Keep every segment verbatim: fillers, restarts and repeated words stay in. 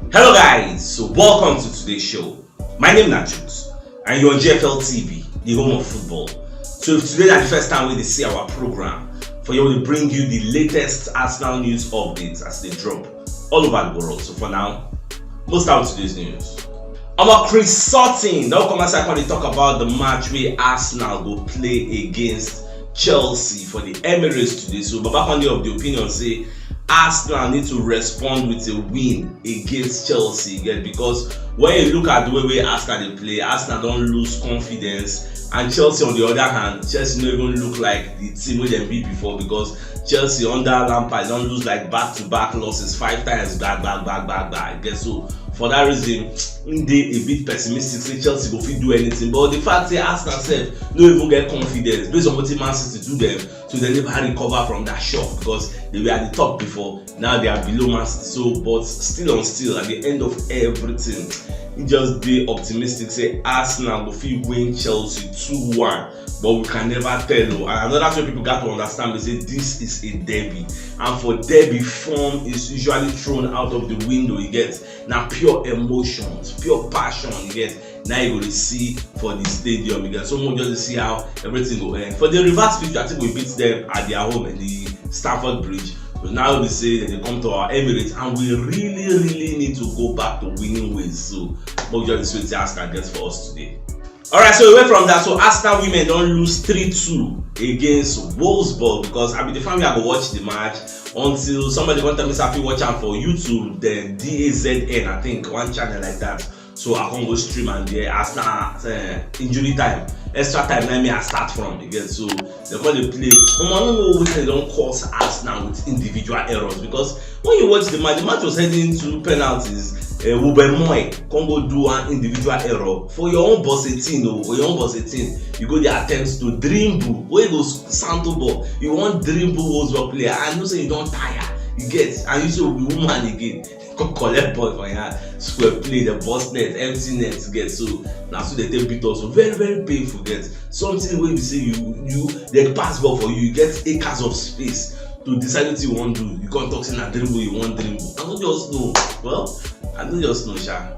Hello guys, so welcome to today's show. My name na Juice and you're on G F L T V, the home of football. So if today na the first time wey dey see our program, for here we dey bring you the latest Arsenal news updates as they drop all over the world. So for now, most out today's news. Omo, Chris Sutton don come outside come dey talk about the match wey Arsenal go play against Chelsea for the Emirates today. So Baba Conde of the opinion say Arsenal need to respond with a win against Chelsea, you get, because when you look at the way wey Arsenal dey play, Arsenal don lose confidence, and Chelsea, on the other hand, Chelsea no even look like the team wey dem be before, because Chelsea under Lampard don lose like back to back losses five times, back back back back back, you get. So for that reason, im dey a bit pessimistic say Chelsea go fit do anything, but the fact say Arsenal sef no even get confidence based on wetin Man City do dem, so dem never recover from that shock, because they were at the top before, now they are below Man City. So but still on still, at the end of everything, im just dey optimistic say Arsenal go fit win Chelsea two one, but we can never tell o. And another thing people got to understand is say this is a derby, and for derby, form is usually thrown out of the window, you get. Na pure emotions, pure passion, you get, na you go dey see for the stadium, you get. So we just dey see how everything go end. For the reverse picture, I think we beat them at their home in the Stamford Bridge. So now we say that they come to our Emirates, and we really, really need to go back to winning ways. So we just dey see wetin Arsenal get for us today. Alright, so away from that, so Arsenal women don lose three two against Wolfsburg, because I be the fan wey I go watch the match until somebody come tell me say I fit watch am for YouTube, the D A Z N, I think, one channel like that. So I come go stream am there. Arsenal, uh, injury time, extra time, na me I start from again. So they come dey play. Omo, I no know wetin dey don cause Arsenal with individual errors, because when you watch the match, the match was heading to penalties. Uh, Wubben Moy come go do one individual error for your own boss eighteen o, for your own boss eighteen. You go dey attempt to dribble, wey go santo ball. You wan dribble Wolfsburg player, I know say you don tire, you get, and you say you be woman again. Come collect ball for your hand, square play, the boss net, empty net, you get. So na so they take beat us. So very, very painful, get. Something wey be say you, you, they pass ball for you, you get acres of space to decide wetin you wan do. You come talk say na dribble you wan dribble. I no just know. Well, I no just know, sha.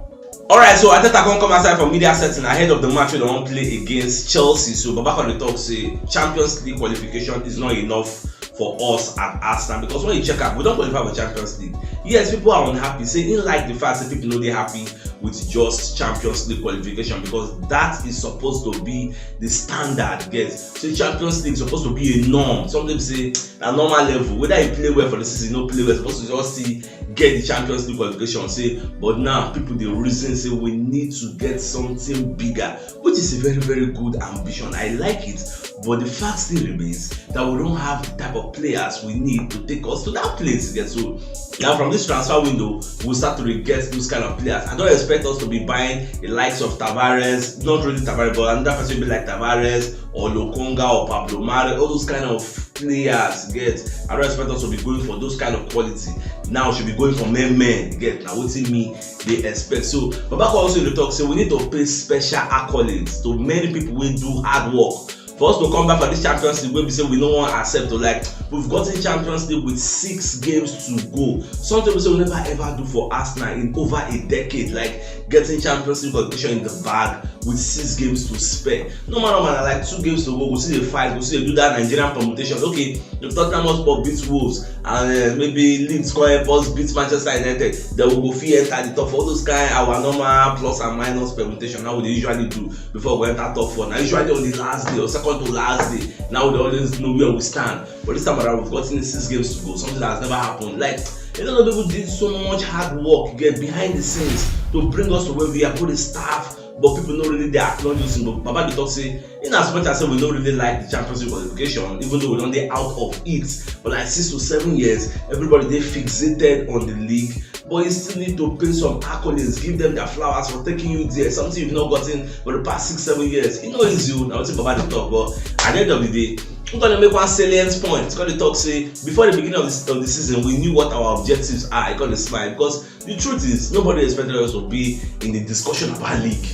Alright, so Arteta come come outside for media setting ahead of the match wey they wan play against Chelsea. So Baba come dey talk say Champions League qualification is not enough for us at Arsenal, because when you check out, we don qualify for Champions League. Yes, people are unhappy. Say he like the fact that people no dey happy with just Champions League qualification, because that is supposed to be the standard. Get, say Champions League supposed to be a norm, something say a normal level. Whether you play well for the season, no play well, supposed to just see get the Champions League qualification. Say, but now people dey reason say we need to get something bigger, which is a very, very good ambition. I like it, but the fact still remains that we don't have the type of players we need to take us to that place again. So now from this transfer window, we'll start to get those kind of players. I don't expect us to be buying the likes of Tavares, not really Tavares, but another person will be like Tavares or Lokonga or Pablo Mari, all those kind of players, get. I don't expect us to be going for those kind of quality. Now we should be going for men, men, get. Now wetin me dey expect. So Baba come also dey talk say we need to pay special accolades to many people wey do hard work for us to come back for this Champions League wey be say we no wan accept to, like, we've gotten Champions League with six games to go. Something we say we never ever do for Arsenal in over a decade, like getting Champions League qualification in the bag with six games to spare. No matter, man, like two games to go, we see the fight, we see they do that Nigerian permutation. Okay, if Tottenham Hotspur beat Wolves and uh, maybe Leeds come help us beat Manchester United, then we go fit enter the top four. All those kind our normal plus and minus permutation, how we dey usually do before we enter top four. Now usually on the last day or second to last day, now we dey always know where we stand. But this time around, we've gotten six games to go, something that has never happened. Like, a lot of people did so much hard work, get, behind the scenes to bring us to where we are, put the staff, but people no really dey acknowledge this thing. But Baba dey talk say, in as much as say we don't really like the Champions League qualification, even though we don't dey out of it for like six to seven years, everybody dey fixated on the league, but you still need to pay some accolades, give them their flowers for taking you there, something you've not gotten for the past six, seven years. E no easy o, na wetin Baba dey talk. But at the end of the day, I'm gonna make one salient point. It's gonna talk say before the beginning of, this, of the season, we knew what our objectives are. I got a smile because the truth is nobody expected us to be in the discussion about league.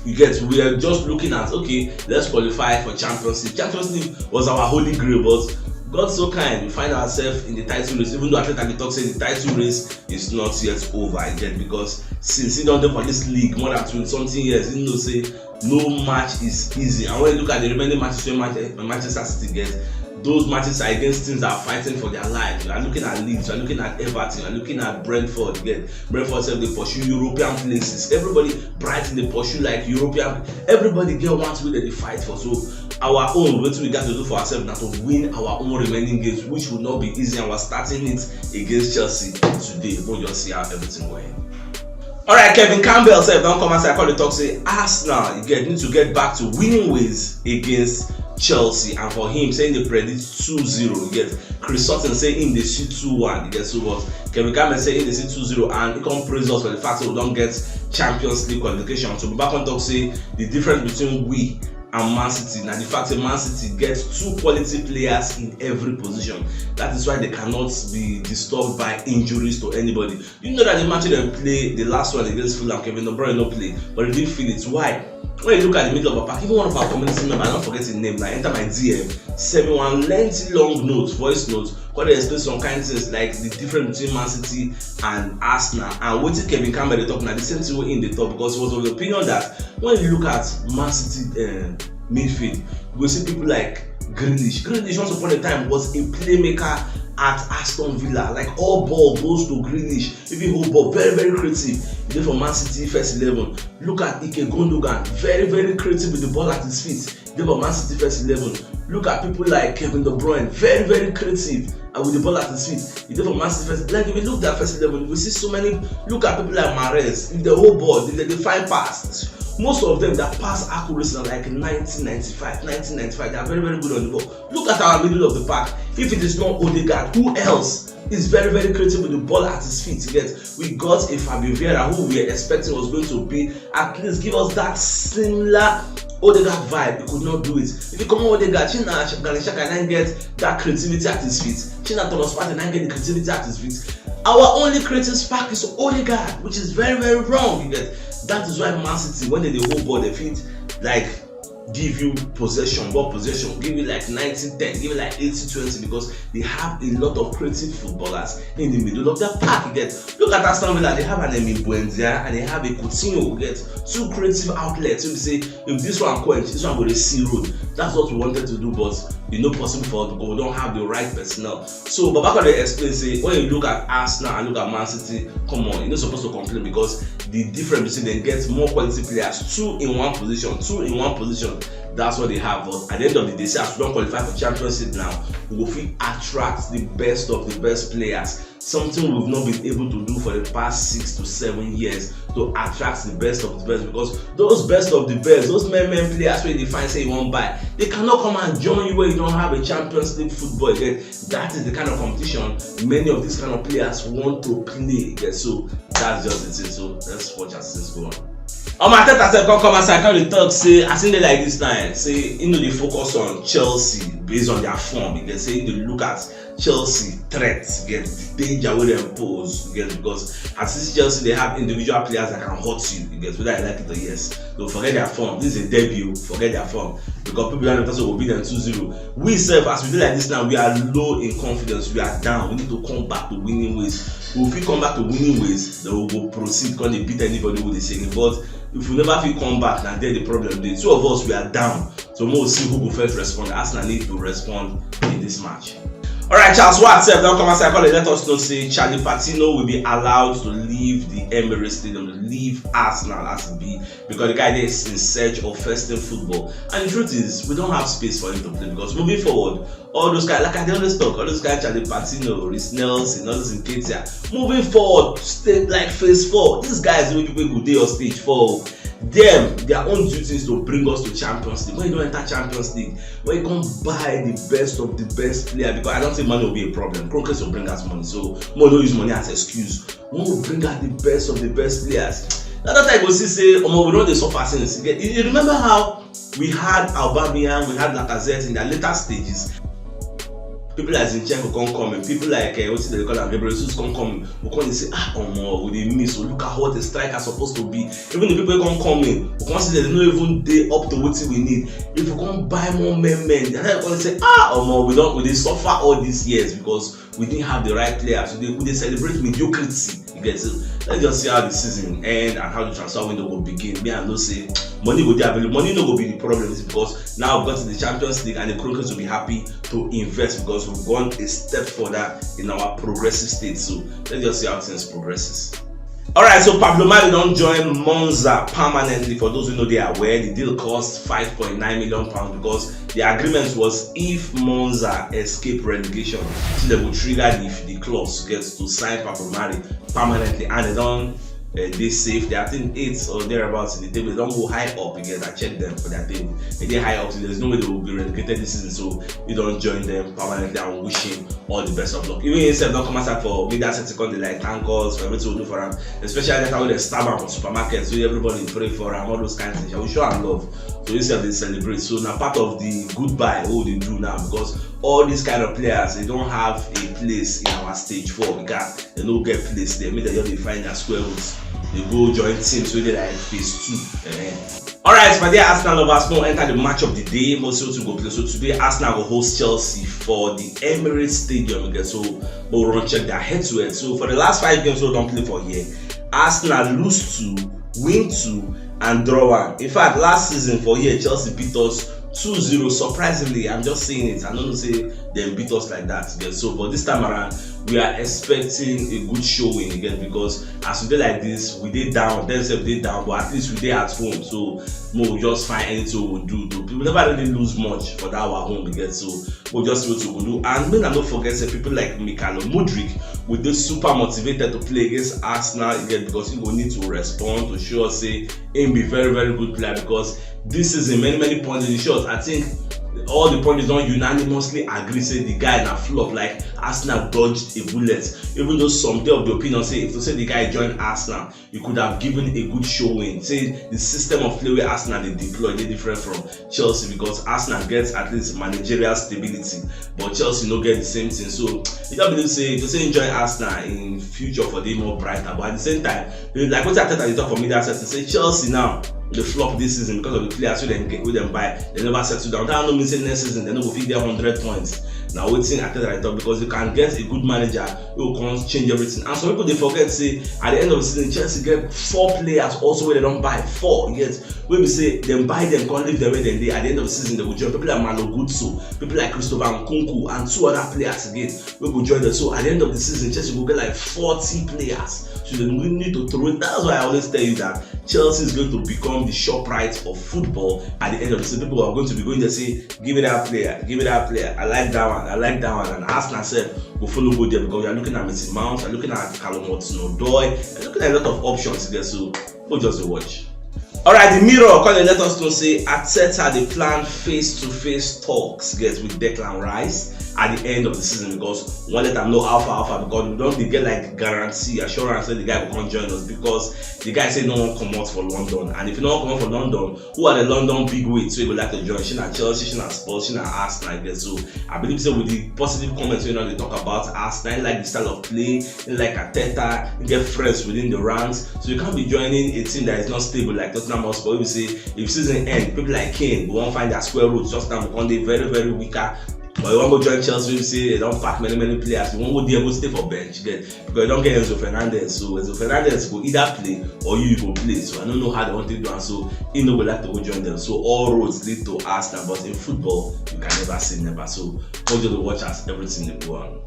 You get, we are just looking at, okay, let's qualify for Champions League. Champions League was our holy grail, but God so kind, we find ourselves in the title race, even though Arteta dey talk say the title race is not yet over again, because since he don dey for this league more than twenty something years, he know say no match is easy. And when you look at the remaining matches wey Manche- Manchester City get, those matches are against teams that are fighting for their life. You are looking at Leeds, you are looking at Everton, you are looking at Brentford. You get Brentford sef dey pursue European places. Everybody, Brighton dey pursue like European. Everybody get one thing wey dem dey fight for. So our own, wetin we got to do for ourselves na to win our own remaining games, which will not be easy, and we're starting it against Chelsea today. We'll just see how everything go end. Alright, Kevin Campbell sef don come outside come dey talk say Arsenal, you get, need to get back to winning ways against Chelsea, and for him saying they predict two zero, you get, Chris Sutton say him dey see two one, you get, so but Kevin Campbell say him dey see two zero, and he come praise us for the fact say we don get Champions League qualification. So Baba come talk say the difference between we and Man City na the fact say Man City get two quality players in every position. That is why they cannot be disturbed by injuries to anybody. You know that the match dem play, the last one against Fulham, Kevin De Bruyne no play, but they didn't feel it. Why? When you look at the middle of the park, even one of our community members, I don't forget his name, I enter my D M, send me one lengthy long note, voice note, come dey explain some kind things like the difference between Man City and Arsenal. And wetin Kevin Campbell dey talk na the same thing wey him dey talk, because he was of the opinion that when you look at Man City uh, midfield, you go see people like Grealish. Grealish once upon a time was a playmaker at Aston Villa. Like, all ball goes to Grealish. If he hold ball, very, very creative. He dey for Man City first eleven. Look at Ilkay Gundogan, very, very creative with the ball at his feet. He dey for Man City first eleven. Look at people like Kevin De Bruyne, very, very creative and with the ball at his feet. He dey for Man City first. Like, if you look at first eleven, you will see so many. Look at people like Mahrez. If they hold ball, if they dey find pass, most of them, their pass accuracy na like ninety, ninety-five, ninety, ninety-five. They are very, very good on the ball. Look at our middle of the park. If it is not Odegaard, who else is very, very creative with the ball at his feet? You get, we got a Fabio Vieira who we were expecting was going to be at least give us that similar Odegaard vibe. He could not do it. If you come on Odegaard, shey na Granit Xhaka na get that creativity at his feet? Shey na Thomas Partey na get the creativity at his feet? Our only creative spark is Odegaard, which is very, very wrong. You get, that is why Man City, when they dey hold ball, they fit, like, give you possession, ball possession, give you like ninety ten, give you like eighty twenty, because they have a lot of creative footballers in the middle of their park. You get, look at Aston Villa, they have an Emi Buendia and they have a Coutinho. You get, two creative outlets. So you say, if this one quench, this one go dey see road. That's what we wanted to do, but e no possible for us because we don't have the right personnel. So Baba come dey explain say when you look at Arsenal and look at Man City, come on, you're not supposed to complain because the difference between them gets more quality players, two in one position, two in one position. That's what they have. But at the end of the day, say as we don qualify for Champions League now, we go fit attract the best of the best players. Something we've not been able to do for the past six to seven years, to attract the best of the best, because those best of the best, those men men players wey you dey find say you wan buy, they cannot come and join you when you don't have a Champions League football again. That is the kind of competition many of these kind of players want to play again. So that's just the thing. So let's watch as things go on. Omo, Arteta sef come come outside come dey talk say as e dey like this time, say e no dey focus on Chelsea based on their form. E dey say e dey look at Chelsea threat, you get, the danger wey dem pose, you get, because as this Chelsea, they have individual players that can hurt you, you get, whether I like it or yes. Don't forget their form. This is a debut. Forget their form, because people don't talk say we'll beat them two zero. We sef, as we dey like this now, we are low in confidence. We are down. We need to come back to winning ways. If we come back to winning ways, then we go proceed, come dey beat anybody wey dey say. But if we never fit come back, na there the problem dey. Two of us, we are down. So we'll see who go first respond. Arsenal need to respond in this match. Alright, Charles Watt sef don come outside come dey let us know say Charlie Patino will be allowed to leave the Emirates Stadium, to leave Arsenal as e be, because the guy dey in search of first team football. And the truth is, we don't have space for him to play, because moving forward, all those guys, like I dey always talk, all those guys, Charlie Patino, Reiss Nelson, all those Nketiah, moving forward, stay like phase four. These guys wey people go dey on stage for, them, their own duty is to bring us to Champions League. When you don't enter Champions League, when you come buy the best of the best player, because I don't think money will be a problem. Kronkes will bring us money, so money don't use money as excuse. When we bring out the best of the best players, that time you go see say, omo, we don dey suffer since. You get, you, you remember how we had Aubameyang, we had Lacazette in their later stages. People like Zinchenko come come in, people like uh, wetin dem dey call am, Gabriel Jesus come come in, we come dey say, ah, omo, we dey miss, oh, look at what a striker suppose to be. Even the people wey come come in, we come see dem no even dey up to wetin we need. If we come buy more men men, na then we come say, ah, omo, we don, we dey suffer all these years because we didn't have the right players. We dey, we dey celebrate mediocrity. You get? So let's just see how the season end and how the transfer window go begin. Me, I know say money go dey available. Money no go be the problem, is because now we've got to the Champions League and the Kroenkes will be happy to invest because we've gone a step further in our progressive state. So let's just see how things progresses. All right, so Pablo Mari don join Monza permanently. For those who know, they are aware, the deal cost five point nine million pounds because the agreement was if Monza escape relegation, so they will trigger the, the clause to get to sign Pablo Mari permanently, and they don uh, dey safe. They are, I think, eight or thereabouts in the table. They don go high up again. I check them for their table. They dey high up, so there's no way they will be relegated this season. So you don join them permanently and wish him all the best of luck. Even himself don come outside for media setting, come dey like thank us for everything we do for am, especially that time wey dem stab am for supermarket, so everybody pray for am, all those kind things. We show am love. So himself dey celebrate. So na part of the goodbye wey we dey do now, because all these kind of players, they don't have a place in our stage four. We got, they no get place there. Make dem just dey find their square roots. They go join teams wey dey like phase two. Eh. All right, my dear Arsenal lovers, now enter the match of the day. Most of you go play. So today, Arsenal go host Chelsea for the Emirates Stadium again. So we'll run check their head to head. So for the last five games we don play for here, Arsenal lose two, win two, and draw one. In fact, last season for here, Chelsea beat us two zero. Surprisingly, I'm just saying it. I don't know say dem beat us like that again. So, but this time around, we are expecting a good showing again, because as we dey like this, we dey down. Dem sef dey down, but at least we dey at home. So, we go just find anything we do. We never really lose much for that our home again. So, we just see wetin we go do. And make una no forget say people like Mykhailo Mudryk, we dey super motivated to play against Arsenal again, because he go need to respond to show us say he be very, very good player, because this season, many, many pundits, in short, I think all the pundits don unanimously agree say the guy na flop. Like, Arsenal dodged a bullet, even though some dey of the opinion say if to say the guy join Arsenal, he could have given a good showing. Say the system of play wey Arsenal dey deploy dey different from Chelsea, because Arsenal get at least managerial stability, but Chelsea no get the same thing. So you just believe say if to say he join Arsenal, in future for dey more brighter. But at the same time, like wetin Arteta dey talk for media setting, say Chelsea now dey flop this season because of the players wey dem get, wey dem buy. Dem never settle down. That no mean say next season dem no go fit get hundred points. Na wetin Arteta dey talk, because you can get a good manager wey go come change everything. And some people dey forget say at the end of the season, Chelsea get four players also wey dem don buy. Four, yes. Wey be say dem buy dem, come leave dem where dem dey. At the end of the season, dem go join. People like Malo Gusto, people like Christopher Nkunku, and two other players again wey go join dem. So at the end of the season, Chelsea go get like forty players. So dem go need to throw it. That's why I always tell you that Chelsea is going to become the Shoprite of football at the end of the season. People are going to be going there say, give me that player, give me that player. I like that one, I like that one. And Arsenal sef go follow go there, because you are looking at Mason Mount, you are looking at Callum Hudson-Odoi, you are looking at a lot of options there. So go just dey watch. All right, the Mirror come dey let us know say Arteta dey plan face-to-face talks get with Declan Rice at the end of the season, because we wan let am know how far, how far, because we don dey get like guarantee, assurance say the guy go come join us, because the guy say no wan comot for London, and if he no wan comot for London, who are the London big wigs wey go like to join? Shey na Chelsea, shey na Spurs, shey na Arsenal again? So I believe say with the positive comments wey don dey talk about Arsenal, he like the style of play, he like Arteta, he get friends within the ranks. So you can't be joining a team that is not stable like Tottenham Hotspur. If you say, if season end, people like Kane go wan find their square roots. Tottenham go come dey very, very weaker. But you wan go join Chelsea, wey be say dem don pack many, many players. You wan go there go stay for bench, get, because you don get Enzo Fernandez. So Enzo Fernandez go either play or you go play. So I don't know how they want to do am. So he no go like to go join them. So all roads lead to Arsenal. But in football, you can never say never. So hold your watch as everything dey go on.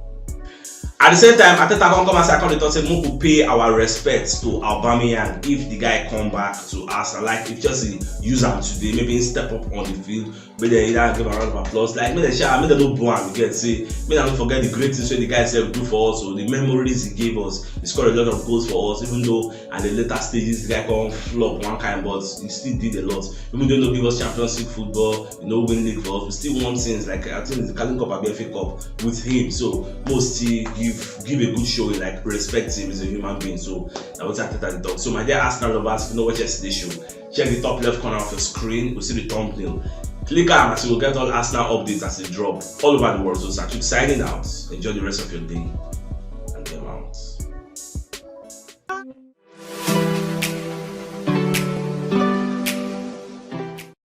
At the same time, Arteta come come outside, come dey talk say make we pay our respects to Aubameyang if the guy come back to Arsenal. Like, if Chelsea use am today, maybe he step up on the field, make dem either give am a round of applause, like, make dem shout, make dem no boo am. You get? Say make dem no forget the great things wey the guy sef do for us, or the memories he gave us. He scored a lot of goals for us, even though at the later stages the guy come flop one kind, but he still did a lot. Even though he no give us Champions League football, he no win league for us, we still won things like, I think, the Carling Cup abi F A Cup with him. So most still give, give a good showing, like, respect him as a human being. So na wetin Arteta dey talk. So my dear Arsenal lovers, if you no watch yesterday show, check the top left corner of your screen. You see the thumbnail. Click am as you go get all Arsenal updates as e drop all over the world. So Sachuk signing out. Enjoy the rest of your day.